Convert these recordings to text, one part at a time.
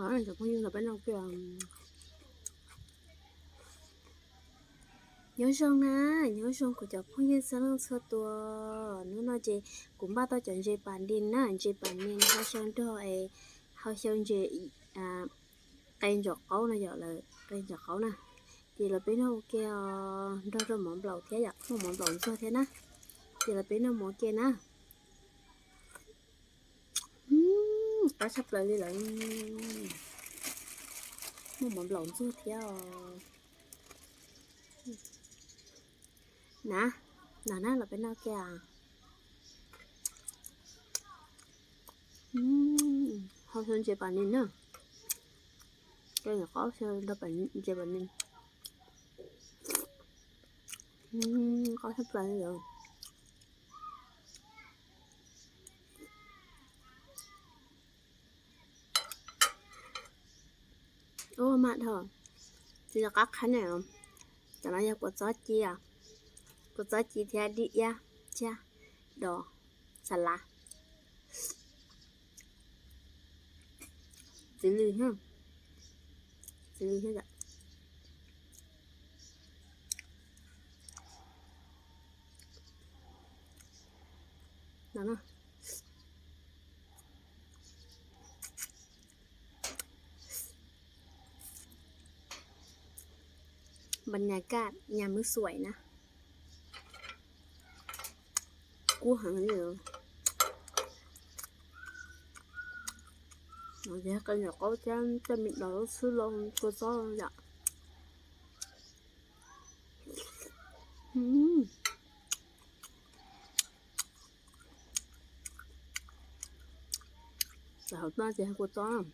Cov phooj ywg los peb noj kiag. Nyob zoo na, nyob zoo kuv cov phooj ywg txhua leej txhua tus. Hnub no ces kuv npaj tau cov ntses pas nti na, ntses pas nti hau xyaw nrog, hau xyaw ntses qe ntsaum qaub no yom, lawv qe ntsaum qaub na. Ces los peb noj ua ke os, nrog rau mov nplaum thiab yom, muaj mov nplaum ntxuag thiab na. Ces los peb noj mov ua ke na. Qab tshaj plaws li lawm. Muaj mov nplaum ntxuag thiab os. Na, na na los peb noj ua ke. Hau xyaw ntses pas nti na. Qe ntsaum qaub xyaw ntses pas nti. Qab tshaj plaws li lawm. Ua mas dhau, tsis nco qab qhab ne. Cov no yog kua txob ci, kua txob ci thiab dib iab, ciab, dos, xas lav, txiv lws, txiv lws thiab. Bas nyas kaj nyas mub xuaim na, kub heev li. Qe ntsaum qaub thiab tej me dos lub xwb los kua txob yom. Hauv no ces kua txob,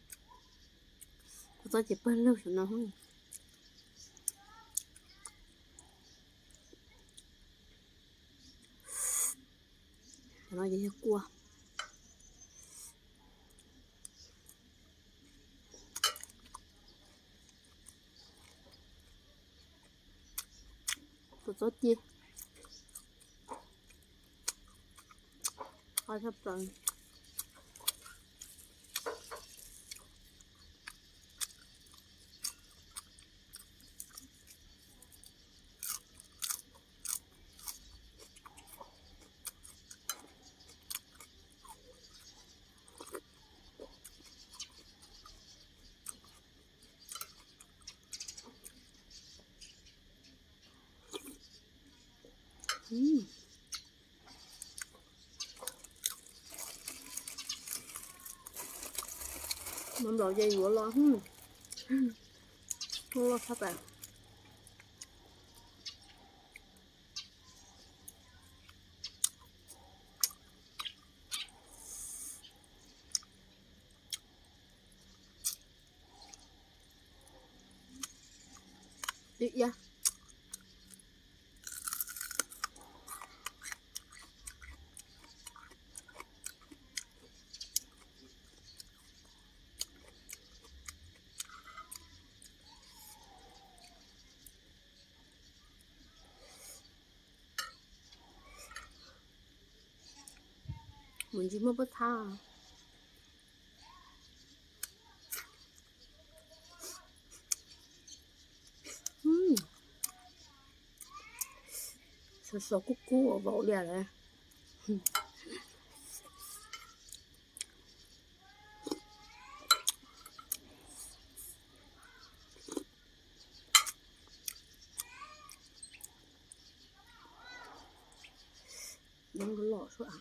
kua txob ces pawg lug saum no. Cov no ces yog kua, kua txob ci, qab tshaj plaws. Mov nplaum ces yuav los, loj tshaj tas. Ib iab. Mus ntsis muaj pob txha. Sov sov kub kub vau li lawm. Loj loj suav.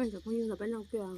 Cov phooj ywg los peb noj kiag.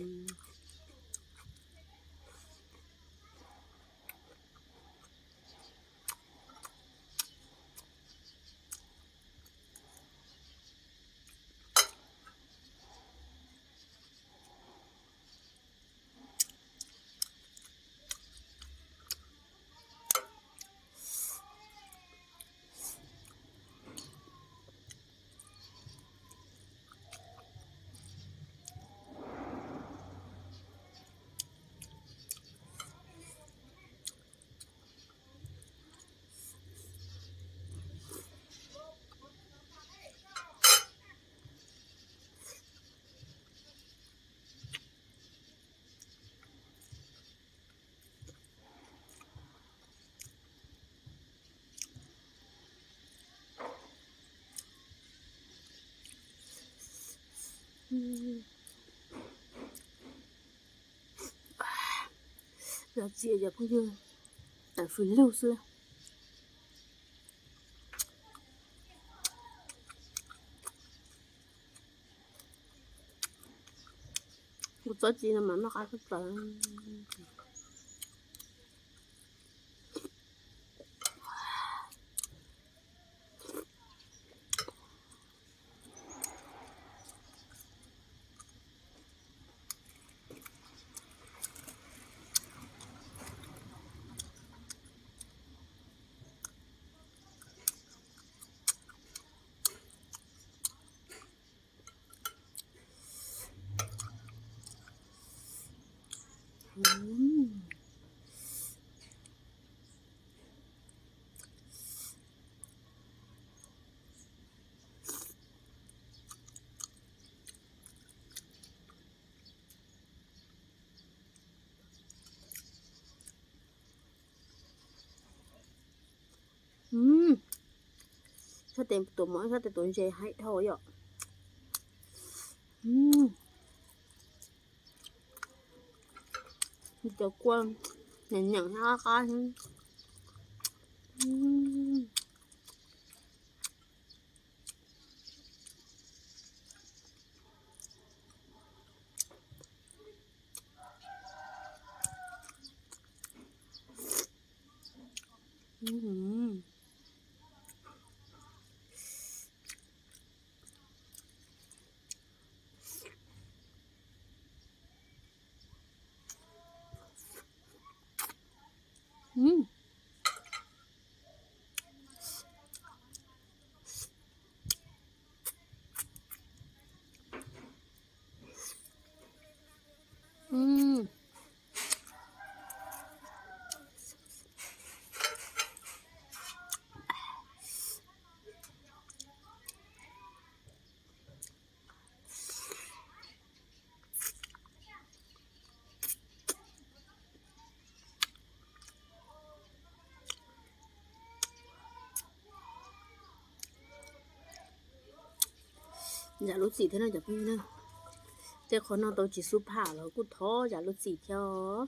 Zam txim cov phooj ywg, tam fws lug xwb. Kuv txob ci no mas noj qab tshaj plaws. Sab tes tuav mov, sab tes tuav ntses heev dhau yom. Cov kua nyeem nyeem qab qab. Zam lub txim thiab no cov phooj ywg na. Tej qhov no tau tsis xub pham los kuj thov zam lub txim thiab.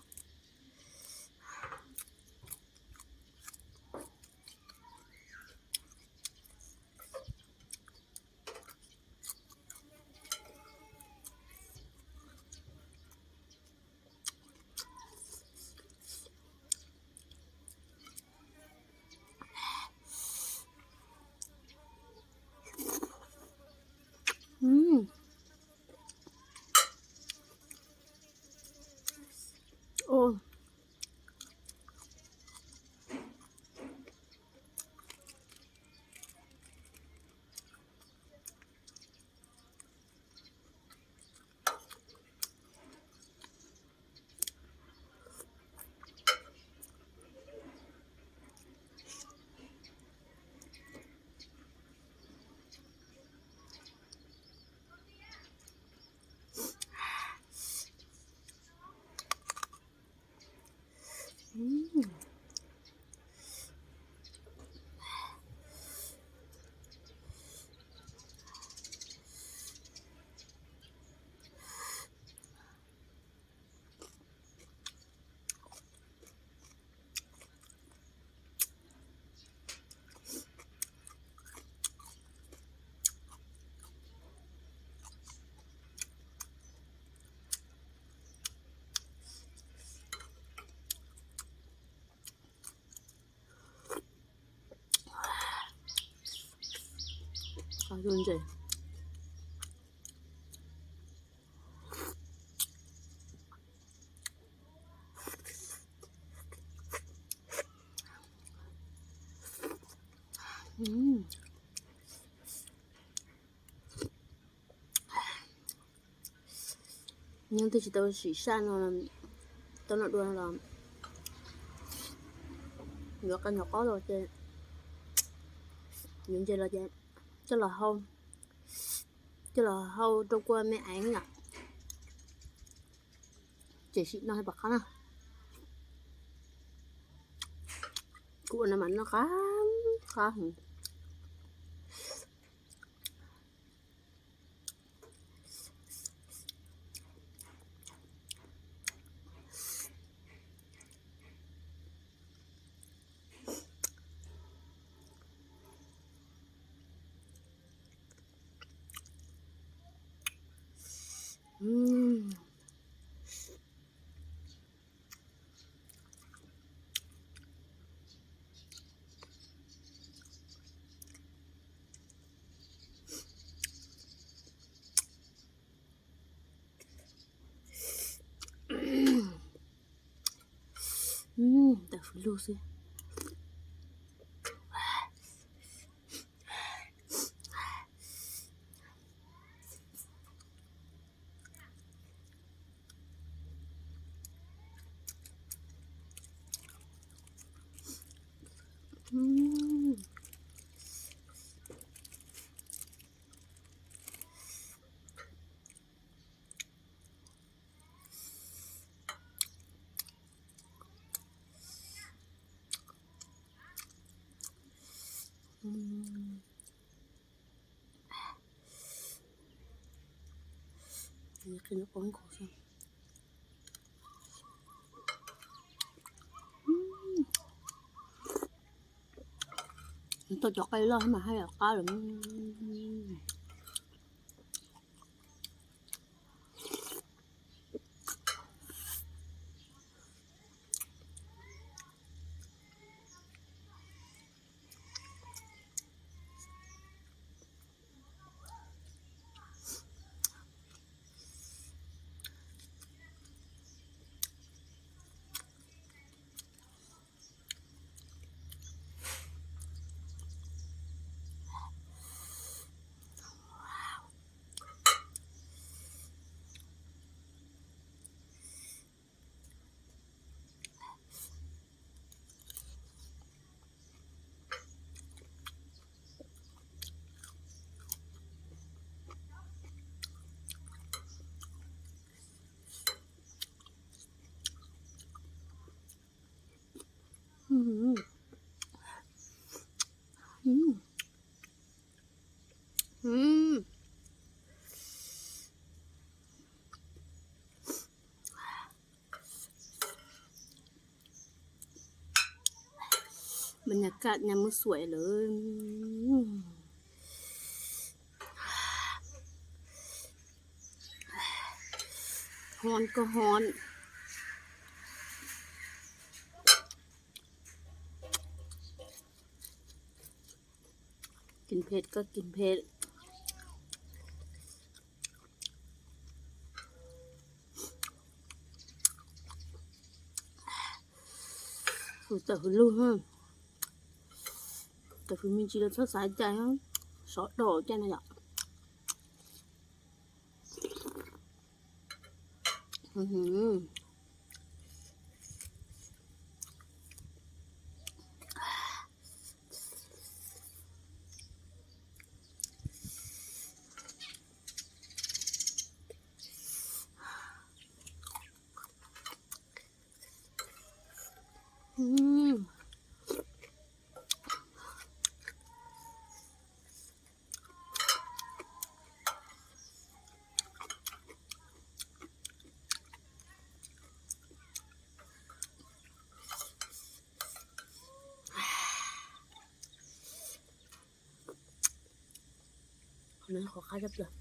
Nyob twg tsis tau sim saj no, tau noj dua no los yuav qee nyuag qaub los ces yuav ntses los ces coj los hau, coj los hau rau kua me aiv yom. Ces sim no pom qab na. Kuv ua no mas noj qab qab heev. Ub. Tab sis lug xwb. Qi nws qoob nkaus xwb. Tau cov qe loj mas haj yam qab lawm. Bas nyas kaj nyas mus xuaim lawm. Hon koj hon. Kis phem koj kis phem. Hwm tawm hwm lug, tawm hwm me ntsis los txhob xav cai, sov dog cai no yom. Qhov no qhov qab tshaj plaws.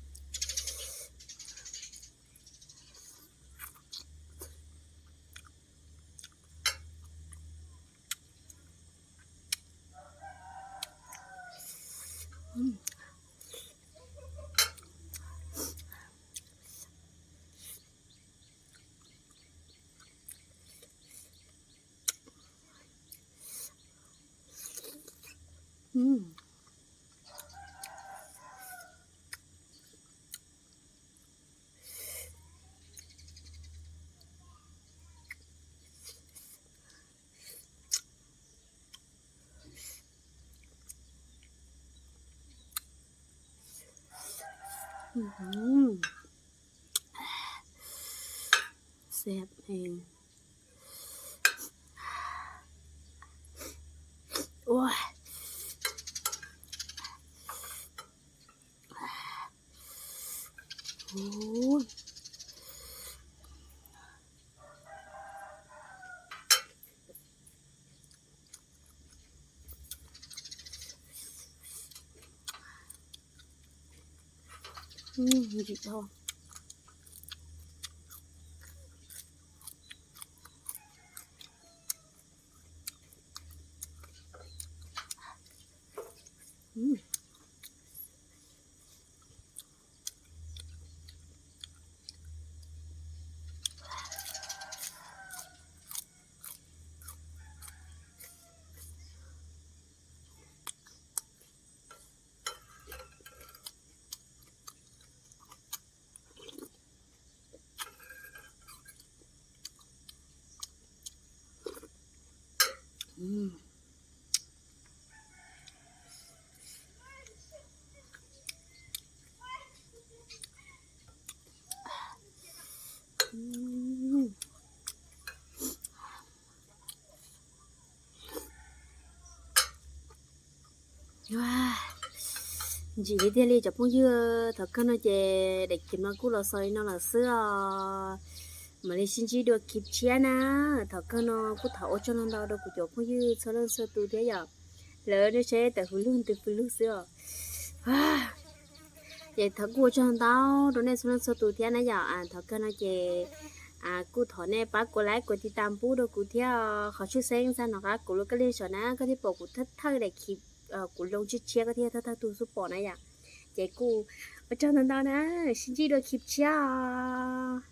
Xab heev. Ua. Ntsim dhau. Ntsim li tiag li cov phooj ywg, thaum kawg no ces daim clip no kuj los xaus li no lawm xwb os. Mam li sib ntsib dua clip tshiab na. Thaum kawg no kuj thov ua tsaug ntau ntau rau kuv cov phooj ywg txhua leej txhua tus thiab yom. Lawv nej saib tawm hws lug ntws pw lug xwb os. Ces thov kuj ua tsaug ntau rau nej txhua leej txhua tus thiab na yom. Thaum kawg no ces kuj thov nej pab kuv like kuv tiv tas pub rau kuv thiab. Qhov tshwj xeeb txog nov qab kuv lub kab lig saum na koj thiaj pom kuv thawj thawj daim clip, kuv loo tshiab tshiab koj thiaj thawj thawj tug xub pom na yom. Ces kuj ua tsaug ntau ntau na, sib ntsib dua clip tshiab os.